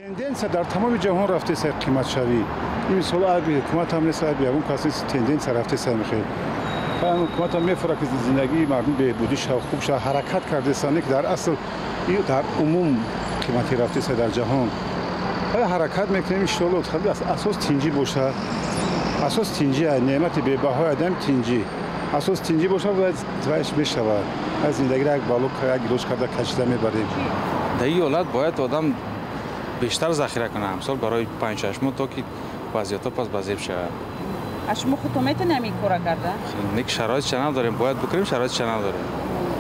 Тенденсия дар тамоми ҷаҳон рафтеса қиматшавӣ. Ин мисол айби ҳукумат ҳам нест, айби ягон кас нест, тенденсия рафтеса мехел. Ҳукумат ҳам мефурад, ки зиндагии мардум беҳбудӣ шава, хуб шава, ҳаракат кардеса, не ки дар асл ин дар умум қиматӣ рафтеса дар ҷаҳон. Ҳаракат мекунем, иншоалло, асос тинҷӣ бошад, асос тинҷӣ, неъмати бебаҳои одам тинҷӣ, асос тинҷӣ бошад, вайш мешавад, аз зиндагиро як бало як илоҷ карда кашида мебарем. Дар ин ҳолат бояд одам бештар захира кунад, мисол барои 5-6 моҳ, то ки вазъиятҳо пас ба зеб шавад. А шумо худтон метавонед ҳамин кора карда? Не, ки шароитша надорем, бояд бикунем, шароитша надорем.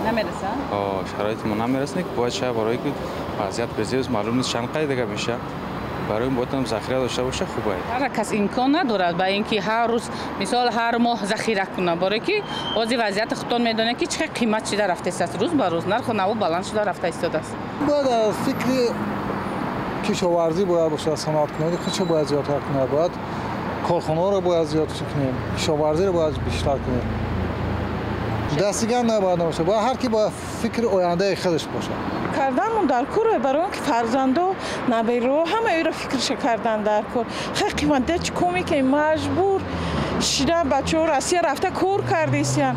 Намераса? Шароити мо намераса, не ки бояд шава, барое ки вазъият безеб, маълум нест чанд қайд дига меша. Барои ин бояд захира дошта боша, хуб аст. Ҳар кас имкон надорад ба ин ки ҳар рӯз, мисол, ҳар моҳ захира кунад, барое ки ҳозир вазъияти худтон медонед, ки чӣ қадр қимат шида рафтааст, рӯз ба рӯз нарху наво баланд шуда рафта истодааст. Бояд аз фикри кишоварзӣ бояд бошад, саноаткунонӣ худшо бояд зиёдтар кунад, бояд корхонаҳоро бояд зиёд кунем, кишоварзиро бояд бештар кунем. Дастигар набояд набошад, бояд ҳар ки бояд фикри ояндаи худаш бошад. Карданмон дар кор, барои он ки фарзандо, наберао, ҳама иро фикрша кардан дар кор. Хай, қиматда чӣ кор мекунем, маҷбур шида бачаҳо Россия рафта кор кардесиян.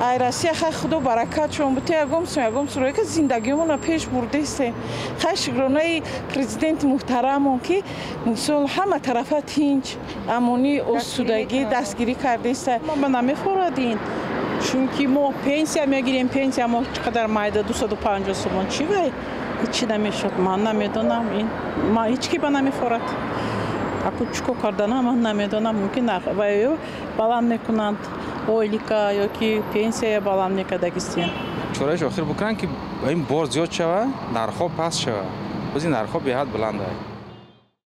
Ай Россия, хай, худо баракатшон буте, ягом сум, ягом суро ки зиндагиамонро пеш бурдестем. Хай, шукронаи президенти муҳтарамон, ки мисол ҳама тарафа тинч, амонӣ, осудагӣ дастгирӣ кардеста. Ма намефорад ин, чунки мо пенсия мегирем, пенсия мо чӣ қадар майда, 250 сомон, чӣ вай ҳичи намешуд. Ман намедонам, ин ма ҳеҷ ки ба намефорад. Аку чӣ кор кардана ман намедонам. Мумкин вай баланд мекунанд ойлика ё ки пенсия баланд мекардагистиян. Чораиш охир бикунанд, ки ин бор зиёд шава, нархҳо паст шава. Бози нархҳо беҳад баланд.